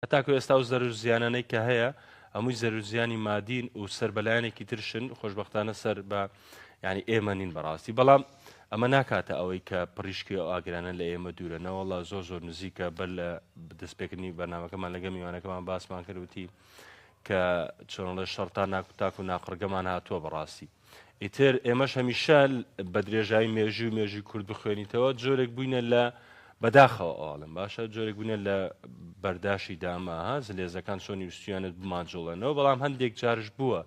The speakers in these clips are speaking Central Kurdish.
هەتاکو ئێستا ئەو زەرر و زیانانەی کە هەیە هەمووی زەرر و زیانی مادین و سەر بە لایەنێکی ترشن، خۆشبەختانە سەر بە یانی ئێمە نین بەڕاستی، بەڵام ئەمە ناکاتە ئەوەی کە پڕیشکی ئەو ئاگرانە لە ئێمە دوورە، نەوەڵا زۆر زۆر نزیکە. بەر لە دەستپێکردنی بەرنامەکەمان لەگەڵ میوانەکەمان باسمان کرد وتی کە چۆنڵێ شەڕ تا ناکو تاکو ناقڕگەمان هاتووە بەڕاستی. ئیتر ئێمەش هەمیشە بە درێژایی مێژوو و مێژووی کورد بخوێنیتەوە جۆرێک بووینە لە بەداخەوە ئەوڵم باشە جۆرێک بووینە لە بەرداشی داما ها زلێزەکان چۆنی وستویانت بمانجوڵێنەوە بەڵام هەندێک جارش بووە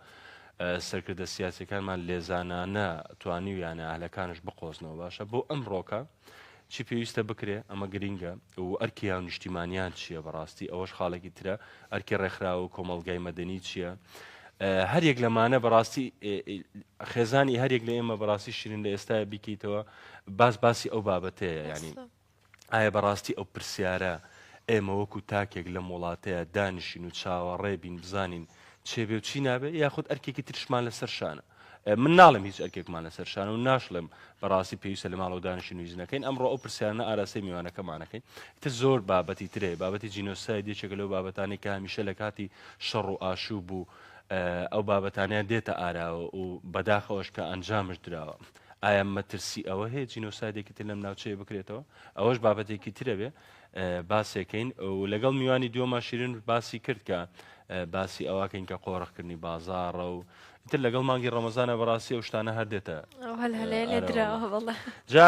سەرکردە سیاسەکانمان لێزانانە توانیویانە ئەهلەکانش بقۆزنەوە باشە بۆ ئەمڕۆکە چی پێویستە بکرێ ئەمە گرینگە و ئەرکی هاونیشتیمانیان چییە بەڕاستی ئەوەش خاڵێکی ترە ئەرکی ڕێکخراوە و کۆمەڵگای مەدەنی چییە هەریەک لەمانە بەڕاستی خێزانی هەریەک لە ئێمە بەڕاستی شیرین لە ئێستا بیکەیتەوە باس باسی ئەو بابەتەیە ینی ئایا بەڕاستی ئەو پرسیارە ئێمە وەکو تاکێک لەم وڵاتەیە دانیشین و چاوەڕێ بین بزانین چێ بێ و چی نابێ یاخود ئەرکێکی ترشمان لەسەر شانە من ناڵێم هیچ ئەرکێکمان لەسەر شانە و ناشڵێم بەڕاستی پێویستە لە ماڵەوە دانیشین و هیچ نەکەین ئەمڕۆ ئەو پرسیارانە ئاراستەی میوانەکەمانەکەین ئیتر زۆر بابەتی ترێ بابەتی جینۆساید یەکێکە لەو بابەتانەی کە هەمیشە لە کاتی شەڕ و ئاشوب و ئەو بابەتانیان دێتە ئاراوە و بەداخەوەش کە ئەنجامش دراوە ئایا مەترسی ئەوە هەیە جینۆسایدێکی تر لەم ناوچەیە بکرێتەوە ئەوەش بابەتێکی ترە بێ باسێکەین و لەگەڵ میوانی دووەما شیرین باسی کرد کە باسی ئەوەکەین کە قۆرخکردنی بازاڕە و ئیتر لەگەڵ مانگی ڕەمەزانە بەڕاستی ئەو شتانە هەر دێتە جا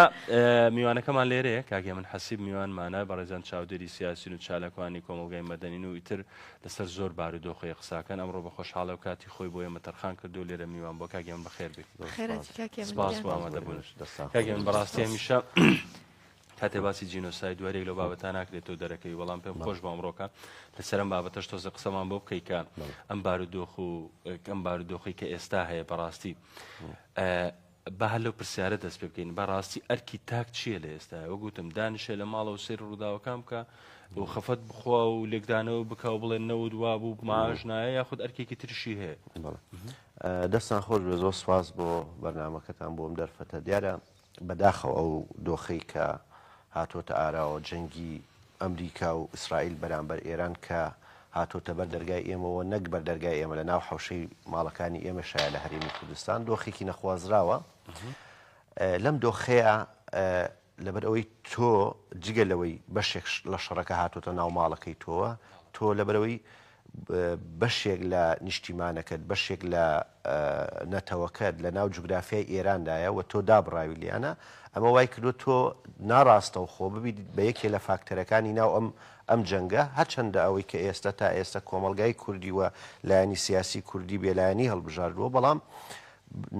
میوانەکەمان لێرەیە کاک هێمن حەسیب میوانمانە بەڕێزان چاودێری سیاسین و چالاکوانی کۆمەڵگای مەدەنین و ئیتر لەسەر زۆر بارودۆخی قساکەن ئەمڕۆ بە خۆشحاڵە و کاتی خۆی بۆ ئێمە تەرخان کردو لێرە میوان بۆ کاک هێمن بەخێر بێت سپاس بۆ ئامادەبوون کاک هێمن بەڕاستی هەمیشە کاتێ باسی جینۆساید و هەرێک لەو بابەتە ناکرێت تۆ دەرەکەوی بەڵام پێم خۆش بۆ ئەمڕۆکە لەسەر ئەم بابەتەش تۆزە قسەمان بۆ بکەی کە ئەم بارودۆخ و ئەم بارودۆخی کە ئێستا هەیە بەڕاستی بە هەر لەو پرسیارە دەست پێ بکەین بەڕاستی ئەرکی تاک چییە لە ئێستا وەگوتم دانیشێ لە ماڵەوە سێر ڕووداوەکان بکە و خەفەت بخوا و لێکدانەوە بکە و بڵێن نەوت وابوو معاش نایە یاخود ئەرکێکی ترشی هەیە دەستان خۆش بێ زۆر سپاس بۆ بەرنمەکەتان بۆم دەرفەتە دیارە بەداخەوە ئەو دۆخەی کە هاتۆتە ئاراوە جەنگی ئەمریکا و ئیسرائیل بەرامبەر ئێران کە هاتۆتە بەر دەرگای ئێمەوە نەک بەر دەرگای ئێمە لە ناو حەوشەی ماڵەکانی ئێمەشایە لە هەرێمی کوردستان دۆخێکی نەخوازراوە لەم دۆخەیە لەبەر ئەوەی تۆ جگە لەوەی بەشێک لە شەڕەکە هاتۆتە ناو ماڵەکەی تۆوە تۆ لەبەرەوەی بەشێک لە نیشتیمانەکەت، بەشێک لە نەتەوەکەت لە ناو جوگرافیای ئێراندایە و تۆ دابڕاوی لێیانە، ئەمە وای کردووە تۆ ناڕاستەوخۆ ببیت بە یەکێ لە فاکتەرەکانی ناو ئەم ئەم جەنگە، هەرچەندە ئەوەی کە ئێستا تا ئێستا کۆمەڵگای کوردی و لایەنی سیاسی کوردی بێلایەنی هەڵبژاردووە، بەڵام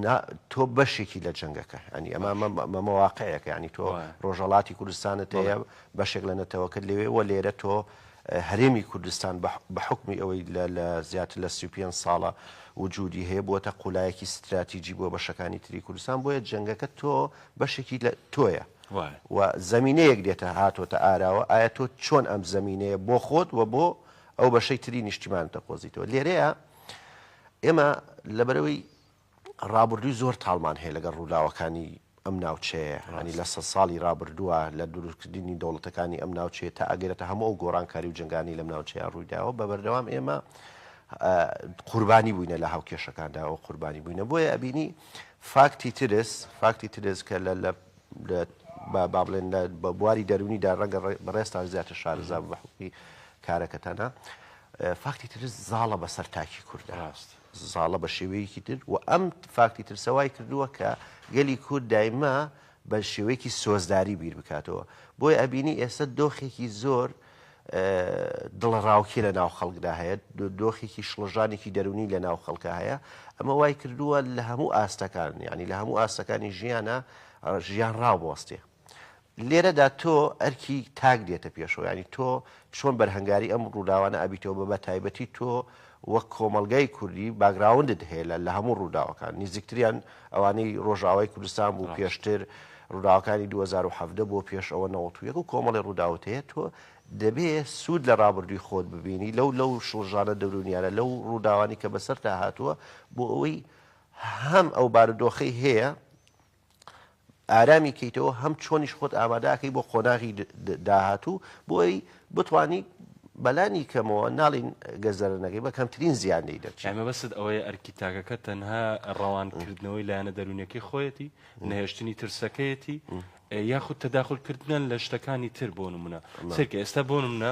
نا تۆ بەشێکی لە جەنگەکە ینی ئەمە ئەمە واقعێکە ینی تۆ ڕۆژهەڵاتی کوردستانت هەیە بەشێک لە نەتەوەکەت لەوێ و لێرە تۆ هەرێمی کوردستان بە حوکمی ئەوەی لە زیاتر لە 35 ساڵە وجودی هەیە بووەتە قولایەکی ستراتیجی بۆ بەشەکانی تری کوردستان بۆیە جەنگەکە تۆ بەشێکی لە تۆیە و زمینەیەک دێتە هاتۆتە ئاراوە ئایا تۆ چۆن ئەم زمینەیە بۆ خۆت و بۆ ئەو بەشەی تری نیشتیمان دەقۆزیتەوە لێرەیە ئێمە لەبەرەوەی ڕابردووی زۆر تاڵمان هەیە لەگەڵ ڕووداوەکانی ئەم ناوچەیە، یانی لە سەدساڵی ڕابردووە لە دروستکردنی دەوڵەتەکانی ئەم ناوچەیە تا ئەگەرێتە هەموو ئەو گۆڕانکاری و جەنگانەی لەم ناوچەیە ڕوویداوە بە بەردەوام ئێمە قوربانی بووینە لە هاوکێشەکاندا و قوربانی بووینە بۆیە ئەبینی فاکتی ترس فاکتی ترس کە لە لە با بڵێن لە بواری دەروونیدا ڕەنگە بەڕێزتان زیاتر شارەزا بە حوکمی کارەکەتانە فاکتی ترس زاڵە بەسەر تاکی کورددا. ڕاست. زاڵە بە شێوەیەکی تر و ئەم فاکتی ترسە وای کردووە کە گەلی کورد دایمە بە شێوەیەکی سۆزداری بیر بکاتەوە. بۆیە ئەبینی ئێستا دۆخێکی زۆر دڵەڕاوکێ لە ناو خەڵکدا هەیە، دۆخێکی شڵەژانێکی دەروونی لە ناو خەڵکا هەیە. ئەمە وای کردووە لە هەموو ئاستەکان، یانی لە هەموو ئاستەکانی ژیانا ژیان ڕابوەستێ. لێرەدا تۆ ئەرکی تاک دێتە پێشەوە، یانی تۆ چۆن بەرهەنگاری ئەم ڕووداوانە ئەبیتەوە بە بەتایبەتی تۆ وەک کۆمەڵگای کوردی باگراوندت هەیە لە لە هەموو ڕووداوەکان نیزیکتریان ئەوانەی ڕۆژاوای کوردستان بوو پێشتر ڕووداوەکانی 2017 بۆ پێش ئەوە 91 و کۆمەڵی ڕووداوت هەیە تۆ دەبێ سوود لە ڕابردووی خۆت ببینی لەو لەو شڵژانە دەرونیانە لەو ڕووداوانی کە بەسەرتا هاتووە بۆ ئەوەی هەم ئەو بارودۆخەی هەیە ئارامی کەیتەوە هەم چۆنیش خۆت ئامادە ئەکەی بۆ قۆناغی داهاتوو بۆ ئەوی بتانی بەلانی کەمەوە ناڵین گەر زەرەر نەکەی بە کەمترین زیان لێی دەرچی. یانی مەبەستت ئەوەیە ئەرکی تاکەکە تەنها ڕەوان کردنەوەی لایەنە دەروونیەکەی خۆیەتی، نەهێشتنی ترسەکەیەتی، یاخود تەداخول کردنە لە شتەکانی تر بۆ نمونە سەیرکە ئێستا بۆ نمونە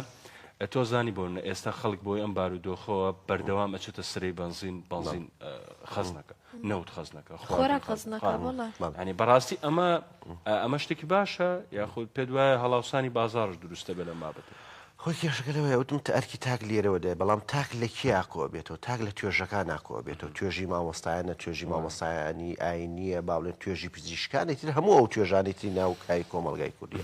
تۆ زانی بۆ نمونە ئێستا خەڵک بۆی ئەم بارودۆخەوە بەردەوام ئەچێتە سرەی بەنزین بەنزین خەزنەکە نەوت خەزنەکە خۆراک خەزنەکە بەڵێ ینی بەڕاستی ئەمە ئەمە شتێکی باشە یاخود پێت وایە هەڵاوسانی بازاڕش دروستە بێ لەم بابەتە؟ خۆی کێشەکە لەوەیە وتم ئەرکی تاک لێرەوە دێ بەڵام تاک لە کێیا کۆ ئەبێتەوە تاک لە توێژەکانا کۆ ئەبێتەوە توێژی مامۆستایانە توێژی مامۆستایانی ئاینییە با بڵێن توێژی پزیشکانی تر هەموو ئەو توێژانەی تری ناو کای کۆمەڵگای کوردیە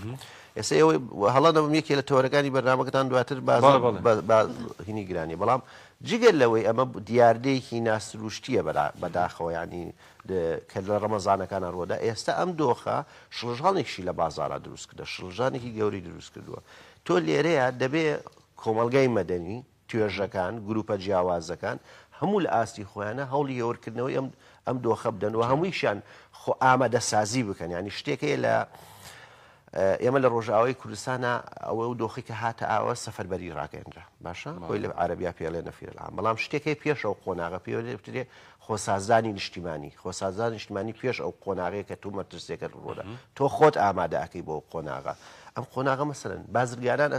ئێستا ئێوە هەڵە نەبم یەکێ لە تەوەرەکانی بەرنامەکەتان دواتر باز هینی گرانی بەڵام جگە لەوەی ئەمە دیاردەیەکی ناسروشتیە بەداخەوە یانی کە لە ڕەمەزانەکانە ڕووەدا ئێستا ئەم دۆخە شڵەژانێکشی لە بازاڕا دروست کردە شڵەژانێکی گەورەی دروست کردووە تۆ لێرەیە دەبێ کۆمەڵگای مەدەنی، توێژەکان، گروپە جیاوازەکان هەموو لە ئاستی خۆیانە هەوڵی هێورکردنەوەی ئەم ئەم دۆخە بدەن و هەموویشیان خۆ ئامادەسازی بکەن یانی شتێک هەیە لە ئێمە لە ڕۆژئاوای کوردستانە ئەوە و دۆخی کە هاتە ئاوە سەفەربەری ڕاگەیەنرا باشە خۆی لە عەرەبیا پێڵێ نەفیر العام بەڵام شتێک هەیە پێش ئەو قۆناغە پێوترێ خۆسازدانی نیشتیمانی، خۆسازدانی نیشتیمانی پێش ئەو قۆناغەیە کە تۆ مەترسیەکە ڕوودەدا تۆ خۆت ئامادە ئەکەی بۆ ئەو قۆناغە ئەم قۆناغە مەسەلەن بازرگانان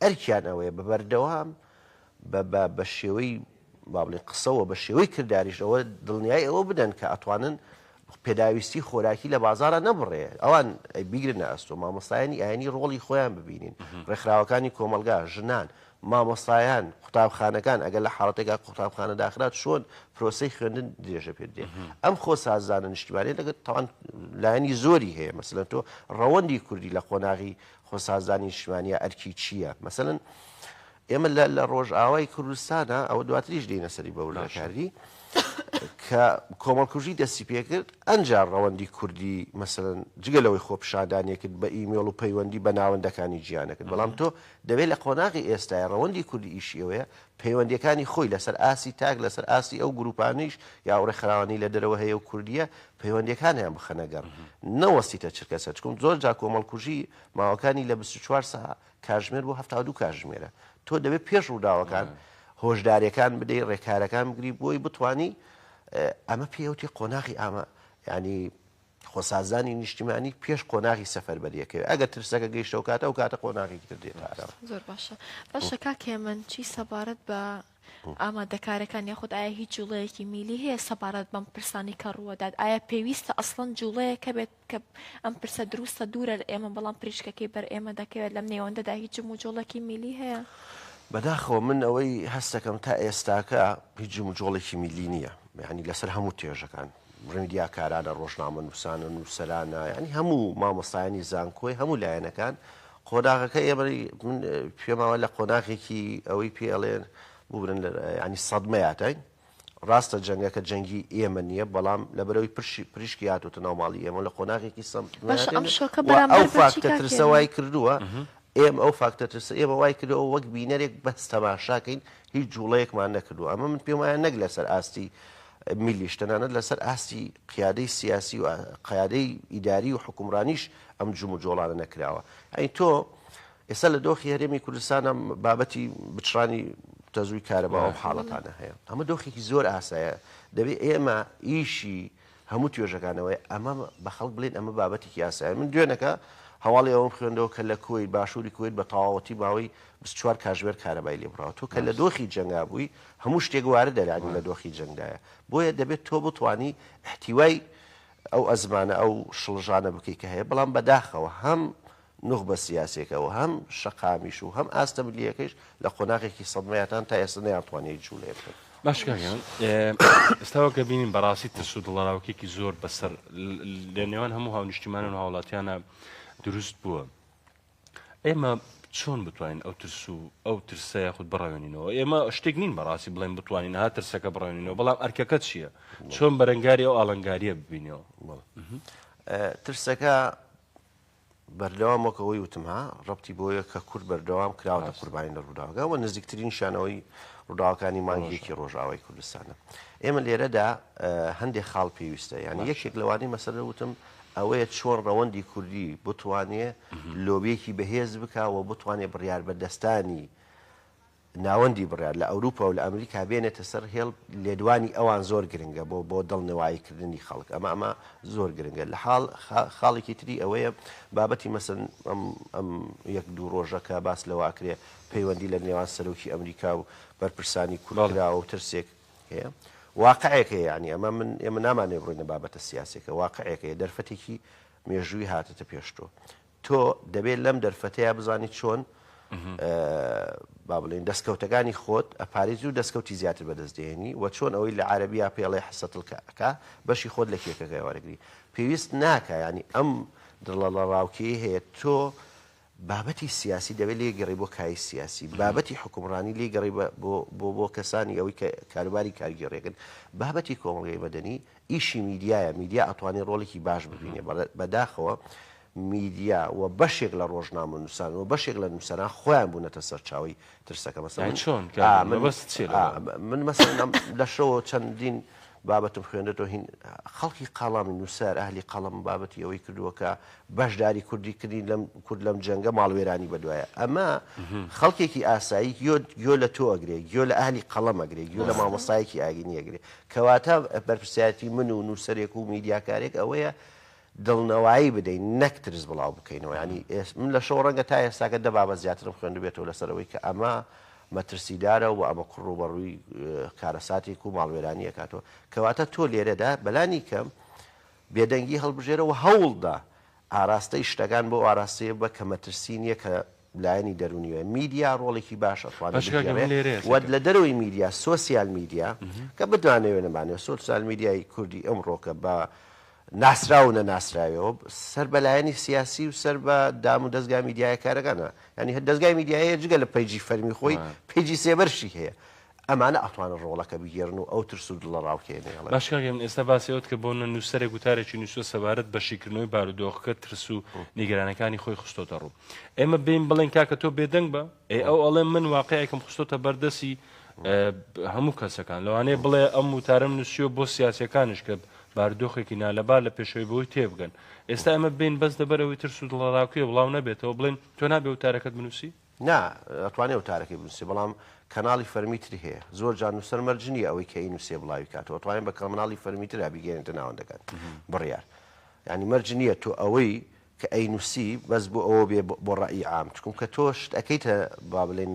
ئەرکیان ئەوەیە بە بەردەوام بە بە بە شێوەی با بڵێین قسەوە بە شێوەی کرداریش ئەوە دڵنیای ئەوە بدەن کە ئەتوانن پێداویستی خۆراکی لە بازاڕا نەبڕێ ئەوان بیگرنە ئەستۆ مامۆستایانی ئاینی ڕۆڵی خۆیان ببینین ڕێکخراوەکانی کۆمەڵگا ژنان مامۆستایان، قوتابخانەکان، ئەگەر لە حاڵەتێکا قوتابخانە داخرا چۆن پرۆسەی خوێندن درێژە پێ بدرێ؟ ئەم خۆسازدانە نیشتیمانیە لەگەڵ تاوان لایەنی زۆری هەیە، مەسەلەن تۆ ڕەوەندی کوردی لە قۆناغی خۆسازدانی نیشتیمانیا ئەرکی چییە؟ مەسەلەن ئێمە لە لە ڕۆژئاوای کوردستانە ئەوە دواتریش دێینە سەری بە وردەکاری کە کۆمەڵکوژی دەستی پێکرد ئەنجا ڕەوەندی کوردی مەسەلەن جگە لەوەی خۆپیشاندانی کرد بە ئیمێڵ و پەیوەندی بە ناوەندەکانی جیانە کرد بەڵام تۆ دەبێت لە قۆناغی ئێستای ڕەوەندی کوردی ئیشی ئەوەیە پەیوەندیەکانی خۆی لەسەر ئاستی تاک لەسەر ئاستی ئەو گروپانەیش یا ئەو ڕێکخراوانەی لە دەرەوە هەیە و کوردیە پەیوەندیەکانیان بخەنە گەڕ نەوەستیتە چرکەسەر چکم زۆر جا کۆمەڵکوژی ماوەکانی لە 24 سا کاژمێر بۆ 72 کاژمێرە تۆ دەبێت پێش ڕووداوەکان هۆشداریەکان بدەی ڕێکارەکان بگری بۆی بتانی ئەمە پێوتی قۆناغی ئامە ینی خۆسازانی نیشتیمانی پێش قۆناغی سەفەربەریەکەوێ ئەگەر ترسەکە گەیشتە ئەو کاتە ئەو کاتە قۆناغێکی تر دێتە ئاراوە. زۆر باشە باشە کاک هێمن چی سەبارەت بە ئامادەکارەکان یاخود ئایا هیچ جوڵەیەکی میلی هەیە سەبارەت بەم پرسانی کە ڕووەدات ئایا پێویستە ئەسڵەن جوڵەیەک هەبێت کە ئەم پرسە دروستە دوورە لە ئێمە بەڵام پریشکەکەی بەر ئێمە دەکەوێت لەم نێوەندەدا هیچ جموجۆڵێکی میلی هەیە؟ بەداخەوە من ئەوەی هەستەکەم تا ئێستاکە هیچ جموجۆڵێکی میلی نییە یانی لەسەر هەموو توێژەکان میدیاکارانە، ڕۆژنامەنووسانە، نووسەرانە، یانی هەموو مامۆستایانی زانکۆی هەموو لایەنەکان، قۆناغەکە ئێمە من پێم وایە لە قۆناغێکی ئەوەی پێ ئەڵێن ببورن ینی سەدمەیاتین ڕاستە جەنگەکە جەنگی ئێمە نییە بەڵام لەبەرەوەی پرشی پریشکی هاتوتە ناو ماڵی ئێمە لە قۆناغێکی سەم باشە ئەم شۆکە ئەو بەرامبەر بە چی فاکتە کاک ترسە هێمن؟ وای کردووە ئێمە ئەو فاکتە ترسە ئێمە وای کردووە وەک بینەرێک بەس تەماشاکەین هیچ جوڵەیەکمان نەکردووە ئەمە من پێم وایە نەک لەسەر ئاستی میللیش تەنانەت لەسەر ئاستی قیادەی سیاسی و قیادەی ئیداری و حوکمڕانیش ئەم جموجۆڵانە نەکراوە. یانی تۆ ئێستا لە دۆخی هەرێمی کوردستانا بابەتی بچڕانی تەزووی کارەبا و ئەم حاڵەتانە هەیە. ئەمە دۆخێکی زۆر ئاسایە. دەبێ ئێمە ئیشی هەموو توێژەکان ئەوەیە ئەمە بە خەڵک بڵێین ئەمە بابەتێکی ئاسایە. من دوێنەکە هەواڵی ئەوەم خوێندەوە کە لە کوەیت، باشووری کوەیت بە تەواوەتی ماوەی 24 کاژمێر کارەبای لێ بڕاوە. تۆ کە لە دۆخی جەنگا بووی هەموو شتێک واردە یانی لە دۆخی جەنگدایە بۆیە دەبێت تۆ بتوانی ئیحتیوای ئەو ئەزمانە ئەو شڵژانە بکەی کە هەیە بەڵام بەداخەوە هەم نوخبە سیاسیەکە و هەم شەقامیش و هەم ئاستە ملیەکەیش لە قۆناغێکی سەدمەیاتان تا ئێستا نەیانتوانی هیچ جوڵەیە بکەن. باش کاک گیان ئێستا وەک ئەبینین بەڕاستی ترس و دڵەراوکێکی زۆر بەسەر لە نێوان هەموو هاونیشتیمانان و هاوڵاتیانە دروست بووە ئێمە چۆن بتوانین ئەو ترس و ئەو ترسە یاخود بڕەوێنینەوە؟ ئێمە شتێک نین بەڕاستی بڵێن بتوانین ها ترسەکە بڕەوێنینەوە، بەڵام ئەرکەکە چییە؟ چۆن بەرەنگاری ئەو ئاڵنگارییە ببینەوە؟ ترسەکە بەردەوام وەک ئەوەی وتم ها ڕەبتی بۆیە کە کورد بەردەوام کراوەتە قوربانی لە ڕووداوەکە و نزیکترینشیان ئەوەی ڕووداوەکانی مانگی یەکی ڕۆژئاوای کوردستانە. ئێمە لێرەدا هەندێک خاڵ پێویستە یعنی یەکێک لەوانەی مەسەلە وتم ئەوەیە چۆن ڕەوەندی کوردی بتوانێ لۆبیەکی بەهێز بکا و بتوانێ بڕیاربەدەستانی ناوەندی بڕیار لە ئەوروپا و لە ئەمریکا بێنێتە سەر هێڵ لێدوانی ئەوان زۆر گرنگە بۆ بۆ دڵنەوایی کردنی خەڵک ئەمە ئەمە زۆر گرنگە لە حاڵ خاڵێکی تری ئەوەیە بابەتی مەسەن ئەم ئەم یەک دوو ڕۆژە کە باس لەوە ئەکرێ پەیوەندی لە نێوان سەرۆکی ئەمریکا و بەرپرسانی کورد کراوە و ترسێک هەیە واقعێک هەیە یانی ئەمە من ئێمە نامانەوێ بڕۆینە بابەتە سیاسیەکە واقعێک هەیە دەرفەتێکی مێژووی هاتەتە پێش تۆ تۆ دەبێت لەم دەرفەتەیە بزانی چۆن با بڵێین دەستکەوتەکانی خۆت ئەپارێزی و دەستکەوتی زیاتر بەدەست دێنی و چۆن ئەوەی لە عەرەبیا پێڵێ حسەتڵکەکە بەشی خۆت لە کێکەکەی وەرەگری پێویست ناکە ینی ئەم دڵەڵەڕاوکێی هەیە تۆ بابەتی سیاسی دەبێت لێ گەڕی بۆ کای سیاسی بابەتی حکومڕانی لێ گەڕی بۆ بۆ بۆ کەسانی ئەوەی کە کاروباری کارگێڕێکن بابەتی کۆمەڵگەی مەدەنی ئیشی میدیایە میدیا ئەتوانێت ڕۆڵێکی باش ببینێ بەداخەوە میدیا و بەشێک لە ڕۆژنامەنووسان و بەشێک لە نووسەران خۆیان بوونەتە سەرچاوەی ترسەکە مەسەلەن یانی چۆن کاک ئا من مەبەست چییە ئا لەوە؟ من مەسەلەن ئەم لە شەوەوە چەندین بابەتم خوێندۆتەوە هین خەڵکی قەڵەم نووسەر ئەهلی قەڵەم بابەتی ئەوەی کردووە کە بەشداری کوردی کردنی لەم کورد لەم جەنگە ماڵوێرانی بەدوایە ئەمە خەڵکێکی ئاسایی گوێ گوێ لە تۆ ئەگرێ گوێ لە ئەهلی قەڵەم ئەگرێ گوێ لە مامۆستایەکی ئاگینی ئەگرێ کەواتە بەرپرسیارەتی من و نووسەرێک و میدیاکارێک ئەوەیە دڵنەوایی بدەین نەک ترس بڵاو بکەینەوە یانی من لە شەو ڕەنگە تا ئێستاکە دە بابەت زیاترم خوێندبێتەوە لەسەر ئەوەی کە ئەمە مەترسیدارە و ئەمە کوڕ و بەڕووی کارەساتێک و ماڵوێرانی ئەکاتەوە کەواتە تۆ لێرەدا بەلانی کەم بێدەنگی هەڵبژێرە و هەوڵدە ئاراستەی شتەکان بۆ ئاراستەیە بە کە مەترسی نییە کە لایەنی دەروونیە میدیا ڕۆڵێکی باش ئەتوانێت باشە کاکە من بگێڕێ لێرەیە و سەکەم. لە دەرەوەی میدیا سۆسیال میدیا کە بتمانەوێ نەمانەوێ سۆسیال میدیای کوردی ئەمڕۆکە بە ناسراو و نەناسراویەوە سەر بە لایەنی سیاسی و سەر بە دام و دەزگا میدیایەکارەکانە یانی هەر دەزگای میدیایی هەیە جگە لە page ی فەرمی خۆی page ی سێبەرشی هەیە ئەمانە ئەتوانن ڕۆڵەکە بگێڕن و ئەو ترس و دڵەڕاوکێیە نەهێڵن. باش کاک هێمن ئێستا باسی ئەوەت کرد بۆ نە نووسەرێک وتارێکی نووسیوە سەبارەت بە شیکردنەوەی بارودۆخەکە ترس و نیگەرانەکانی خۆی خستۆتە ڕوو ئێمە بێین بڵێین کاکە تۆ بێدەنگ بە ئێ ئەو ئەڵێ من واقعێکم خستۆتە بەردەسی هەموو کەسەکان لەوانەیە بڵێ ئەم وتارەم نووسیوە بۆ سیاسیەکانیش کە بارودۆخێکی نالەبار لە پێشەوەی بەوەی تێبگەن ئێستا ئێمە بێین بەس لەبەر ئەوەی ترس و دڵەڕاوکێ بڵاو نەبێتەوە بڵێن تۆ نابێ وتارەکەت بنووسی؟ نا ئەتوانێ وتارەکەی بنووسێ بەڵام کەناڵی فەرمی تری هەیە زۆر جار نووسەر مەرج نییە ئەوەی کە ئەینووسێ بڵاوی کاتەوە ئەتوانێ بە کەناڵی فەرمی ترا بیگەیەنێتە ناوەندەکان بڕیار یانی مەرج نییە تۆ ئەوەی کە ئەینووسی بەس بۆ ئەوە بێ بۆ ڕەئی عام چونکە تۆ شت ئەکەیتە با بڵێین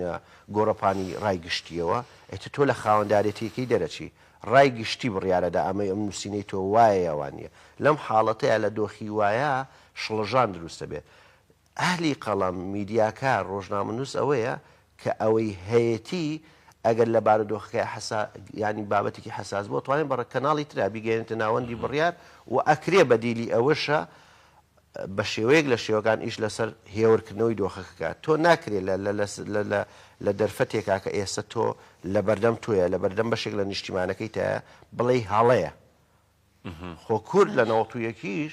گۆڕەپانی ڕای گشتیەوە ئیتر تۆ لە خاوەندارێتیەکەی دەرەچی ڕای گشتی بڕیارەدا ئەمەی ئەم نووسینەی تۆ وایە یا وانیە لەم حاڵەتەیا لە دۆخی وایە شڵەژان دروست ئەبێ ئەهلی قەڵەم، میدیاکار، ڕۆژنامەنووس ئەوەیە کە ئەوەی هەیەتی ئەگەر لە بارودۆخەکەی حەسا یانی بابەتێکی حەساس بووە توانێت بە کەناڵی ترا بیگەیەنێتە ناوەندی بڕیار و ئەکرێ بەدیلی ئەوەشە بە شێوەیەک لە شێوەکان ئیش لەسەر هێورکردنەوەی دۆخەکە کات تۆ ناکرێ لە لە لە لە لە دەرفەتێکا کە ئێستا تۆ لە بەردەم تۆیە لە بەردەم بەشێک لە نیشتیمانەکەیتایە بڵێی هەڵەیە خۆ کورد لە نەوەتویەکیش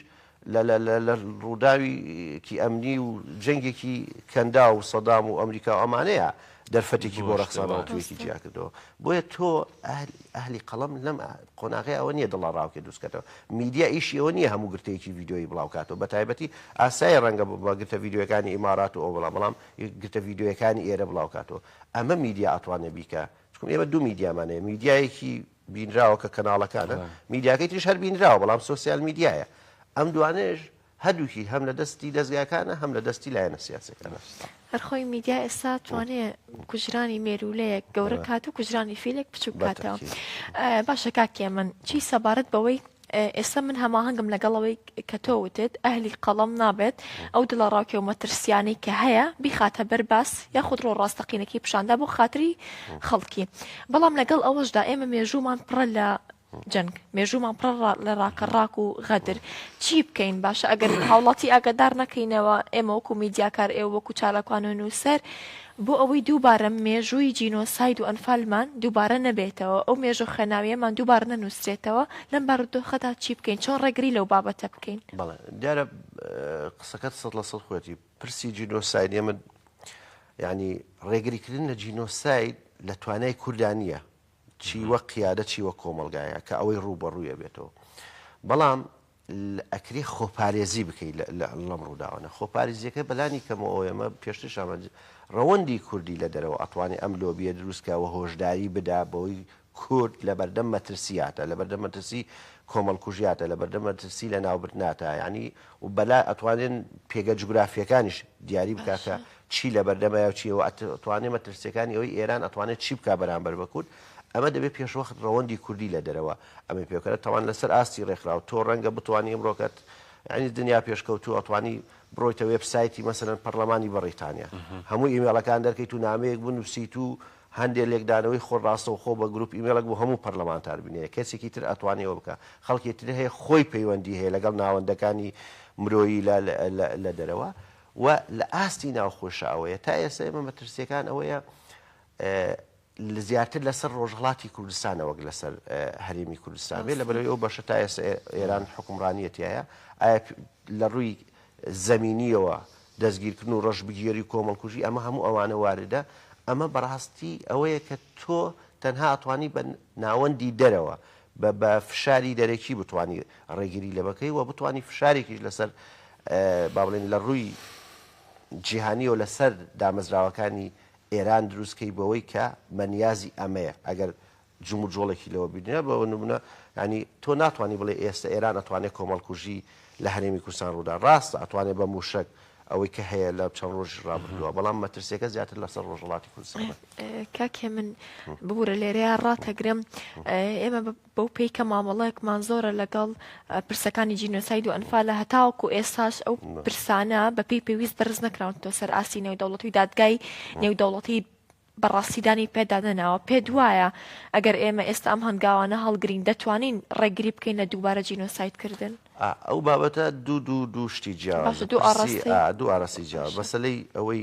لە لە لە لە ڕووداویکی ئەمنی و جەنگێکی کەنداو و سەدام و ئەمریکا و ئەمانەیە دەرفەتێکی بۆ ڕەخسا نەوەتویەکی جیا کردەوە. بۆیە تۆ ئەهلی قەڵەم لەم قۆناغەی ئەوە نییە دڵەڕاوکێ دروست کاتەوە. میدیا ئیشی ئەوە نییە هەموو گرتەیەکی ڤیدیۆیی بڵاو کاتەوە. بە تایبەتی ئاسایە ڕەنگە بە گرتە ڤیدیۆیەکانی ئیمارات و ئەو بەڵام بەڵام گرتە ڤیدیۆیەکانی ئێرە بڵاو کاتەوە. ئەمە میدیا ئەتوانێ بیکا. چونکە ئێمە دوو میدیامان هەیە. میدیایەکی بینراوە کە کەناڵەکانە، میدیاکەی تریش هەر بینراوە بەڵام سۆسیال میدیایە. ئەم دوانەش هەردووکی هەم لە دەستی دەزگاکانە هەم لە دەستی لایەنە سیاسیەکانە. هەر خۆی میدیا ئێستا توانێ کوژرانی مێروولەیەک گەورە کات و کوژرانی فیلێک بچووک کاتەوە. باشە کاک هێمن چی سەبارەت بەوەی ئێستا من هەماهەنگم لەگەڵ ئەوەی کە تۆ وتت ئەهلی قەڵەم نابێت ئەو دڵەڕاوکێ و مەترسیانەی کە هەیە بیخاتە بەر باس یاخود ڕۆ ڕاستەقینەکەی پیشاندا بۆ خاتری خەڵکی بەڵام لەگەڵ ئەوەشدا ئێمە مێژوومان پڕە لە جەنگ مێژوومان پڕە لە ڕاکەڕاک و غەدر چی بکەین باشە ئەگەر هاوڵاتی ئاگادار نەکەینەوە ئێمە وەکو میدیاکار ئێوە وەکو چالاکوان و نووسەر بۆ ئەوەی دووبارە مێژووی جینۆساید و ئەنفالمان دووبارە نەبێتەوە، ئەو مێژوو خوێناوییەمان دووبارە نەنووسرێتەوە، لەم بارودۆخەدا چی بکەین؟ چۆن ڕێگری لەو بابەتە بکەین؟ بەڵێ دیارە قسەکەت 100% خۆیەتی پرسی جینۆساید ئێمە یعنی ڕێگریکردن لە جینۆساید لە توانای کوردا نییە چی وەک قیادە چی وەک کۆمەڵگایە کە ئەوەی ڕووبەڕوویە بێتەوە بەڵام. ئەکرێ خۆپارێزی بکەی لەم ڕووداوانە. خۆپارێزیەکە بەلانی کەمەوە ئەوەیە ئەمە پێشتریش ئاماژە ڕەوەندی کوردی لە دەرەوە ئەتوانێ ئەم لۆبیە دروست کا و هۆشداری بدا بەوەی کورد لەبەردەم مەترسیاتە، لەبەردەم مەترسی کۆمەڵکوژیاتە، لەبەردەم مەترسی لەناوبردناتە، یانی و بەلا ئەتوانێن پێگە جوگرافیەکانیش دیاری بکا کە باشە. چی لەبەردەمایە و چی و ئەتوانێ مەترسیەکانی ئەوەی ئێران ئەتوانێ چی بکا بەرامبەر بە کورد، ئەمە دەبێ پێشوەخت ڕەوەندی کوردی لە دەرەوە ئەمەی پێ بکەن. تاوان لەسەر ئاستی ڕێکخراو تۆ ڕەنگە بتوانی ئمڕۆکە یانی دنیا پێشکەوتوو ئەتوانی بڕۆیتە وێب سایتی مەسەلەن پەڕلەمانی بەڕیتانیا هەموو ئیمێڵەکان دەرکەیت و نامەیەک بنووسیت و هەندێ لێکدانەوەی خۆت ڕاستەوخۆ بە گروپ ئیمێڵێک بۆ هەموو پەرلەمانتار بنێرێ کەسێکی تر ئەتوانێ ئەوە بکا خەڵکی تر هەیە خۆی پەیوەندی هەیە لەگەڵ ناوەندەکانی مرۆیی لە لە دەرەوە و لە ئاستی ناوخۆشە ئەوەیە تا ئێستا ئێمە مەترسیەکان ئەوەیە زیاتر لەسەر ڕۆژهەڵاتی کوردستانە وەک لەسەر هەرێمی کوردستان بێ، لەبەرئەوەی ئەو بەشە تا ئێستا ئێران حوکمڕانییە تیایا، ئایا لە ڕووی زەمینییەوە دەستگیرکردن و ڕەشبگێری و کۆمەڵکوژی ئەمە هەموو ئەوانە واردە، ئەمە بەڕاستی ئەوەیە کە تۆ تەنها ئەتوانی بە ناوەندی دەرەوە بە بە فشاری دەرەکی بتوانی ڕێگری لێ بکەی و بتوانی فشارێکیش لەسەر با بڵێین لە ڕووی جیهانییەوە لەسەر دامەزراوەکانی ئێران دروست کەی بەوەی کە مەنیازی ئەمەیە ئەگەر جموجۆڵێکی لەوە بینرا بە نمونە یانی تۆ ناتوانی بڵێ ئێستا ئێران ئەتوانێ کۆمەڵکوژی لە هەرێمی کوردستان ڕوودا ڕاستە ئەتوانێ بە موشەک ئەوەی کە هەیە لە چەند ڕۆژی ڕابردووە بەڵام مەترسیەکە زیاتر لەسەر ڕۆژهەڵاتی کوردستانە. کاک هێمن ببورە لێرەیا ڕاتەگرم ئێمە بەو پێی کە مامەڵەیەکمان زۆرە لەگەڵ پرسەکانی جینۆساید و ئەنفالە هەتاوەکو ئێستاش ئەو پرسانە بەپێی پێویست بەرز نەکراونەتەوە سەر ئاستی نێودەوڵەتی و دادگای نێودەوڵەتی بە ڕاستی دانی پێدا نەناوە. پێت وایە ئەگەر ئێمە ئێستا ئەم هەنگاوانە هەڵگرین دەتوانین ڕێگری بکەین لە دووبارە جینۆساید کردن؟ ئەو بابەتە دوو دوو دوو شتی باشە جیاوازە دوو پرسی ئاڕاستەی ئا دوو ئاراستەی جیاواز باشە. مەسەلەی ئەوەی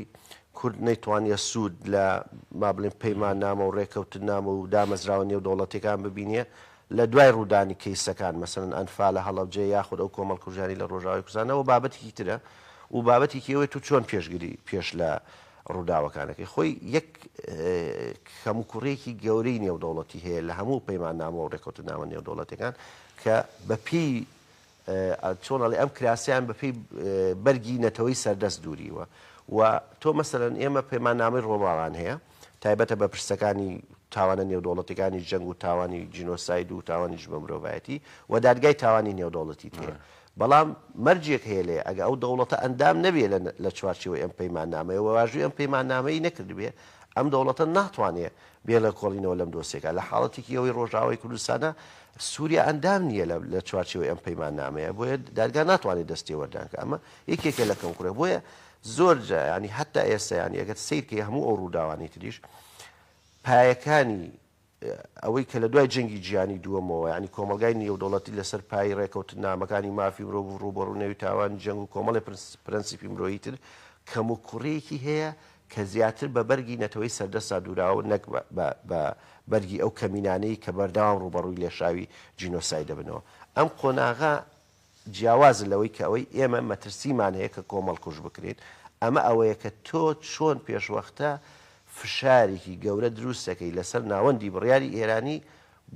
کورد نەیتوانیە سوود لە با بڵێین پەیماننامە و ڕێکەوتننامە و دامەزراوە نێودەوڵەتیەکان ببینێ لە دوای ڕوودانی کەیسەکان مەسەلەن ئەنفالە هەڵەبجە یاخود ئەو کۆمەڵکوژیانەی لە ڕۆژاوای کوردستان ئەوە بابەتێکی ترە و بابەتێکی ئەوەی تۆ چۆن پێشگری پێش لە ڕووداوەکانەکەی خۆی یەک کەموکوڕیەکی گەورەی نێودەوڵەتی هەیە لە هەموو پەیماننامە و ڕێکەوتننامە نێودەوڵەتیەکان کە بەپێی چۆن ئەڵێ ئەم کراسەیان بە پێی بەرگی نەتەوەی سەردەست دووریوە و تۆ مەسەلەن ئێمە پەیماننامەی ڕۆماوان هەیە تایبەتە بە پرسەکانی تاوانە نێودەوڵەتیەکانی جەنگ و تاوانی جینۆساید و تاوانی دژ بە مرۆڤایەتی و دادگای تاوانی نێودەوڵەتیت هەیە بەڵام مەرجێک هەیە لێ ئەگە ئەو دەوڵەتە ئەندام نەبێ لە چوارچێوەی ئەم پەیماننامەیە و واژووی ئەم پەیماننامەی نەکردبێ ئەم دەوڵەتە ناتوانێ بێ ڵێکۆڵینەوە لەم دۆسیەکە لە حاڵەتێکی ئەوەی ڕۆژئاوای کوردستانە سووریا ئەندام نییە لە چوارچێوەی ئەم پەیماننامەیە بۆیە دادگا ناتوانێت دەست تێوەردان کە ئەمە یەکێکە لە کەمکوڕێ بۆیە زۆر جا ینی حتا ئێستا ینی ئەگەر سیرکەی هەموو ئەو ڕووداوانی تریش پایەکانی ئەوەی کە لە دوای جەنگی جیهانی دووەمەوە یعنی کۆمەلگای نێودەوڵەتی لەسەر پای ڕێکەوتنامەکانی مافی مرۆڤ و ڕووبەڕوونەوەی تاوانی جەنگ و کۆمەڵی پرەنسیپی مرۆیی تر کەموکوڕییەکی هەیە کە زیاتر بە بەرگی نەتەوەی سەردەستا دووراوە نەک بە بەرگی ئەو کەمینانەی کە بەردەوام ڕووبەڕووی لێشاوی جینۆساید دەبنەوە. ئەم قۆناغە جیاوازە لەوەی کە ئەوەی ئێمە مەترسیمان هەیە کە کۆمەڵکوژ بکرێین، ئەمە ئەوەیە کە تۆ چۆن پێشوەختە فشارێکی گەورە دروست دەکەی لەسەر ناوەندی بڕیاری ئێرانی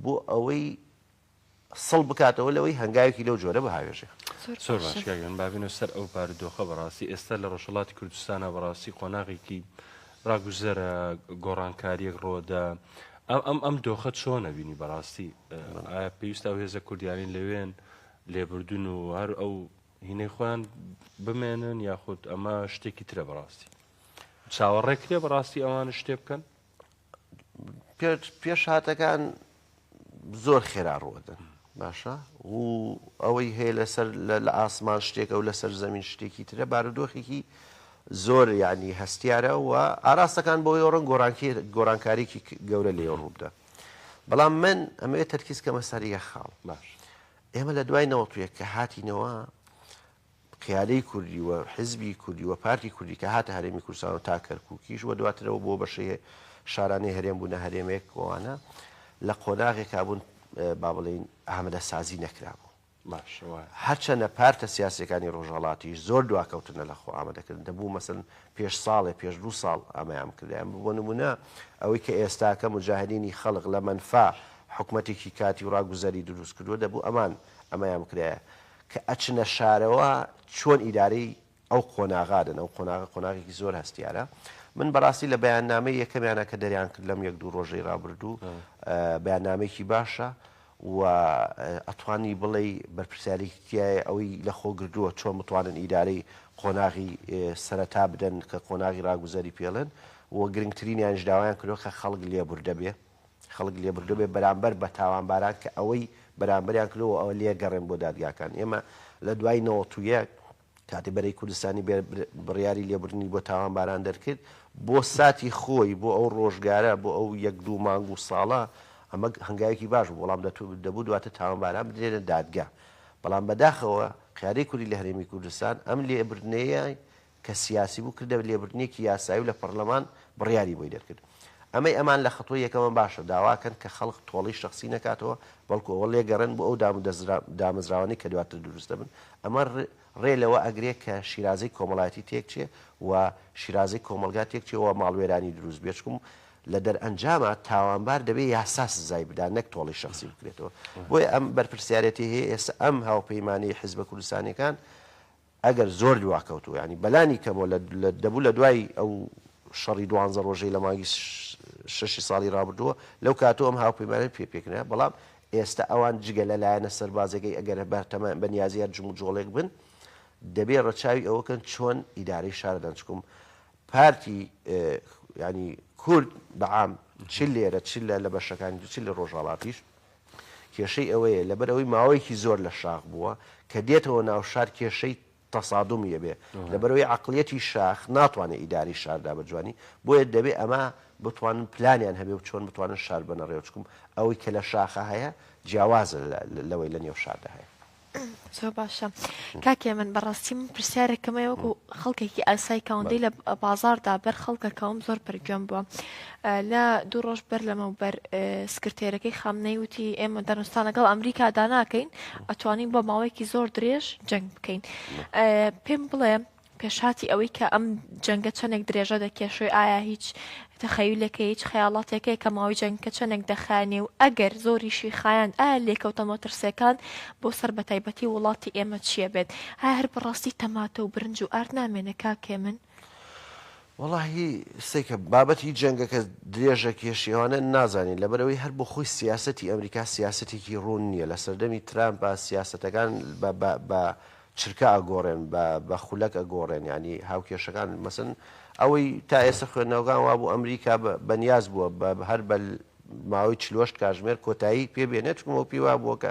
بۆ ئەوەی سڵ بکاتەوە لەوەی هەنگاوێکی لەو جۆرە بهاوێژێ. زۆر باش کاک گیان با بێینەوە سەر ئەو بارودۆخە بەڕاستی ئێستا لە ڕۆژهەڵاتی کوردستانا بەڕاستی قۆناغێکی ڕاگوزەرە گۆڕانکاریەک ڕۆدە ئەم ئەم ئەم دۆخە چۆنە بینی بەڕاستی ئایا پێویستە ئەو هێزە کوردیانی لەوێن لێبوردن و هەر ئەو هینەی خۆیان بمێنن یاخود ئەمە شتێکی ترە بەڕاستی چاوەڕێ کرێ بەڕاستی ئەوان شتێ بکەن؟ پێشهاتەکان زۆر خێرا ڕوەدەن باشە و ئەوەی هەیە لەسەر لە ئاسمان شتێکە و لەسەر زەمین شتێکی ترە بارودۆخێکی زۆر یعنی هەستیارە و ئاراستەکان بۆ ڕەنگ گۆڕانکی گۆڕانکاریکی گەورە لێ ڕووبدە بەڵام من ئەمەوێت تەرکیز کەمە سەر یەک خاڵ باش ئێمە لە دوای 91 کە هاتینەوە قیادەی کوردی و حزبی کوردی و پارتی کوردی کە هاتە هەرێمی کوردستان و تا کەرکوکیش و دواترەوە بۆ بەشەی شارانەی هەرێم بوونە هەرێمێک وانە لە قۆناغێکا بوون با بڵێین ئامادەسازی نەکرابوو. باشە وایە. هەرچەندە پارتە سیاسیەکانی ڕۆژهەڵاتیش زۆر دواکەوتنە لە خۆ ئامادەکردن دەبوو مەسەلەن پێش ساڵێ پێش دوو ساڵ ئەمەیان بکردایە بۆ نمونە ئەوەی کە ئێستاکە موجاهدینی خەڵق لە مەنفا حکومەتێکی کاتی و ڕاگوزەری دروست کردووە دەبوو ئەمان ئەمەیان بکرایە. کە ئەچنە شارەوە چۆن ئیدارەی ئەو قۆناغە دەن، ئەو قۆناغە قۆناغێکی زۆر هەستیارە. من بەڕاستی لە بەیاننامەی یەکەمیانە کە دەریان کرد لەم یەک دوو ڕۆژەی ڕابردوو بەیاننامەیەکی باشە و ئەتوانی بڵێی بەرپرسیارێکی تیایە ئەوەی لە خۆ گرتووە چۆن بتوانن ئیدارەی قۆناغی سەرەتا بدەن کە قۆناغی ڕاگوزەری پێڵێن و گرنگترینیانیش داوایان کردووە کە خەڵک لێبوردە بێ خەڵک لێبوردە بێ بەرامبەر بە تاوانباران کە ئەوەی بەرامبەریان کردووە ئەوە لێگەڕێن بۆ دادگاکان ئێمە لە دوای 91 کاتێ بەرەی کوردستانی بڕیاری لێبوردنی بۆ تاوانباران دەرکرد، بۆ ساتی خۆی، بۆ ئەو ڕۆژگارە، بۆ ئەو یەک دوو مانگ و ساڵە، ئەمە هەنگاوێکی باش بوو، بەڵام دەبوو دواتر تاوانباران بدرێنە دادگا. بەڵام بەداخەوە قیادەی کوردی لە هەرێمی کوردستان ئەم لێبردنەیە کە سیاسی بوو کردە لێبردنێکی یاسایی و لە پەڕلەمان بڕیاری بۆی دەرکرد. ئەمەی ئەمان لە خەتۆی یەکەمە باشە، داواکەن کە خەڵک تۆڵەی شەخسی نەکاتەوە، بەڵکو ئەوە لێگەڕێن بۆ ئەو دام و دامەزراوانەی کە دواتر دروست دەبن. ئەمە ڕێ لەوە ئەگرێ کە شیرازەی کۆمەڵایەتی تێکچێ و شیرازەی کۆمەڵگا تێکچێ و ماڵوێرانی دروست بێ، چونکم لە دەرئەنجاما تاوانبار دەبێ یاسا سزای بدا نەک تۆڵەی شەخسی بکرێتەوە. بۆیە ئەم بەرپرسیارێتی هەیە ئێستا ئەم هاوپەیمانیی حیزبە کوردستانییەکان ئەگەر زۆر دواکەوتوو یانی بەلانی کەمەوە لە دەبوو لە دوای ئەو شەڕی دوانزە ڕۆژەی لە مانگی شەشی ساڵی ڕابردووە لەو کاتەوە ئەم هاوپەیمانە پێ پێکنرا بەڵام ئێستا ئەوان جگە لە لایەنە سەربازەکەی ئەگەر بەتەمان بە نیازی هەر جموجۆڵێک بن دەبێ ڕەچاوی ئەوە کەن چۆن ئیدارەی شارە دەن چکم پارتی ینی کورد بەعام چ لێرە چ لە بەشەکانی چ لە ڕۆژهەڵاتیش کێشەی ئەوەیە لەبەرئەوەی ماوەیەکی زۆر لە شاخ بووە کە دێتەوە ناو شار کێشەی تەسادومی ئەبێ لەبەرئەوەی عەقڵیەتی شاخ ناتوانێ ئیدارەی شار دا بە جوانی بۆیە دەبێ ئەمە بتوانن پلانیان هەبێ و چۆن بتوانن شار بەنە ڕێوە چکم ئەوەی کە لە شاخا هەیە جیاوازە لەوەی لە نێو شاردا هەیە. زۆر باشە کاک هێمن بەڕاستی من پرسیارێکم هەیە وەکو خەڵکێکی ئاسای کاوندەی لە بازاڕدا بەر خەڵکەکەوم زۆر پەرگوێم بووە لە دوو ڕۆژ بەر لەمەوبەر سکرتێرەکەی خامنەی وتی ئێمە دانوستان لەگەڵ ئەمریکادا ناکەین ئەتوانین بۆ ماوەیەکی زۆر درێژ جەنگ بکەین پێم بڵێ پێشهاتی ئەوەی کە ئەم جەنگە چەندێک درێژە دەکێشێ، ئایا هیچ تەخەیولێک هەیە، هیچ خەیاڵاتێک هەیە کە ماوەی جەنگەکە چەندێک دەخایەنێ و ئەگەر زۆریشی خایاند ئایا لێکەوتە مەترسیەکان بۆ سەر بەتایبەتی وڵاتی ئێمە چیە بێت؟ ئایا هەر بەڕاستی تەماتە و برنج و ئارد نامێنێ کاک هێمن؟ وەڵاهی سەیکە بابەتی جەنگەکە درێژە کێشی ئەوانە نازانین لەبەرئەوەی هەر بۆ خۆی سیاسەتی ئەمریکا سیاسەتێکی ڕوون نییە لە سەردەمی ترامپا سیاسەتەکان بە بە بە چرکە ئەگۆڕێن بە بە خولەک ئەگۆڕێن یانی هاوکێشەکان مەسەن ئەوەی تا ئێستا خوێندنەوەکان وابوو ئەمریکا بە نیاز بووە بە هەر بە ماوەی 48 کاژمێر کۆتایی پێ بێنێت چونکە ئەو پێی وابووە کە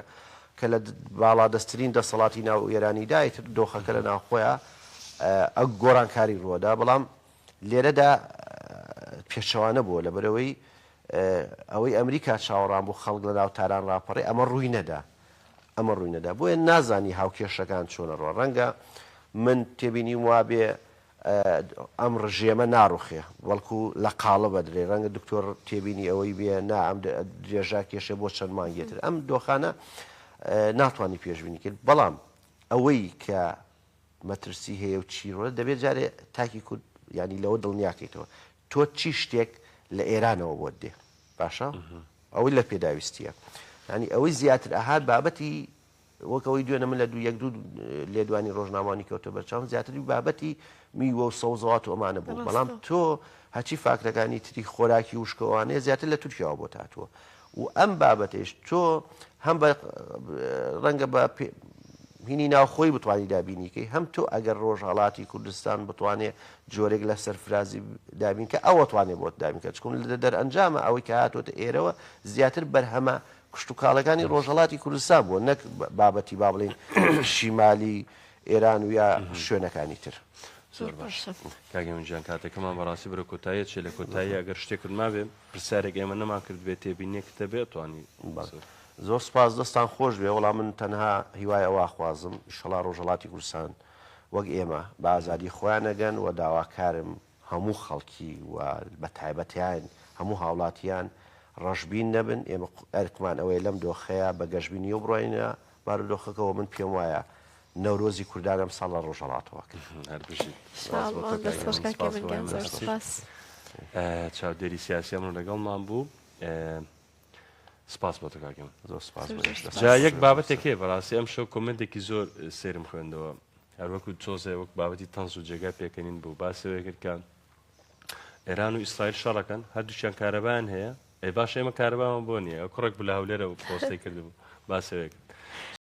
کە لە باڵادەستترین دەسەڵاتی ناو ئێرانیدا ئیتر دۆخەکە لە ناوخۆیە ئە گۆڕانکاری ڕووەدا بەڵام لێرەدا پێچەوانە بووە لەبەرئەوەی ئەوەی ئەمریکا چاوەڕان بوو خەڵک لە ناو تاران ڕاپەڕێ ئەمە ڕووی نەدا ئەمە ڕووی نەدا بۆیە نازانی هاوکێشەکان چۆنە ڕۆ ڕەنگە من تێبینیم وابێ ئەم ڕژێمە ناڕوخێ بەڵکو لە قاڵب ئەدرێ ڕەنگە دکتۆر تێبینی ئەوەی بێ نا ئەم درێژە کێشێ بۆ چەند مانگێتر ئەم دۆخانە ناتوانانی پێشبینی کرد بەڵام ئەوەی کە مەترسی هەیە و چی ڕۆ دەبێت جارێ تاکی کورد ینی لەوە دڵنیاکەیتەوە تۆ چی شتێک لە ئێرانەوە بۆت دێ باشە ئەوەی لە پێداویستیە ینی ئەوەی زیاتر ئەهات بابەتی وەک ئەوەی دوێنە من لە دوو یەک دوو لێدوانی ڕۆژنامەوانی کەوتە بەرچاوم زیاتری بابەتی میوە و سەوزەوات و ئەمانە بوو بەڵام تۆ هەچی فاکتەکانی تری خۆراکی وشکەوانەیە زیاتر لە تورکیاوە بۆت هاتووە و ئەم بابەتەیش تۆ هەم بە ڕەنگە بە هینی ناوخۆی بتوانی دابینیکەی هەم تۆ ئەگەر ڕۆژهەڵاتی کوردستان بتوانێ جۆرێک لە سەرفرازی دابین کە ئەوە توانێ بۆت دابین کە چکم لە دەرئەنجامە ئەوەی کە هاتووەتە ئێرەوە زیاتر بەرهەمە کشتوکاڵەکانی ڕۆژهەڵاتی کوردستان بووە نەک بابەتی با بڵێین شیمالی ئێران و یا شوێنەکانی تر. زۆر باش کاک هێمن گیان کاتەکەمان بەڕاستی بەرەو کۆتایی ئەچێ لە کۆتایی ئەگەر شتێکت مابێ پرسیارێک ئێمە نەمان کردبێ تێبینیەکت هەبێ ئەتوانی بەڵێ زۆر سپاس دەستان خۆش بێ وەڵا من تەنها هیوای ئەوە ئەخوازم ئیشەڵا ڕۆژهەڵاتی کوردستان وەک ئێمە بە ئازادی خۆیان ئەگەن و داواکارم هەموو خەڵکی و بە تایبەتیان هەموو هاوڵاتیان ڕەشبین نەبن، ئێمە ئەرکمان ئەوەیە لەم دۆخەیا بە گەشبینییەوە بڕوانینە بارودۆخەکەوە، من پێم وایە نەورۆزی کوردان ئەمساڵ لە ڕۆژهەڵاتەوە کرد. هەر بژیت. سپاس بۆ تۆ کاک هێمن، سپاس بۆ هێمن حەسیب. چاودێری سیاسی ئەمڕۆ لەگەڵمان بوو. سپاس بۆ تۆ کاک هێمن. زۆر سپاس بۆ ئێوەش. جا یەک بابەتێک هەیە بەڕاستی ئەم شەو کۆمێنتێکی زۆر سەیرم خوێندەوە هەر وەکو تۆزێ وەک بابەتی تەنز و جێگای پێکەنین بوو باسی ئەوەی کرد کە ئێران و ئیسرائیل شەڕەکەن هەردووکیان کارەبایان هەیە ئەی باش ئێمە کارەبامان بۆ نییە کوڕێک بوو لە هەولێرە پۆستەی کردبوو باسی ئەوەی کرد.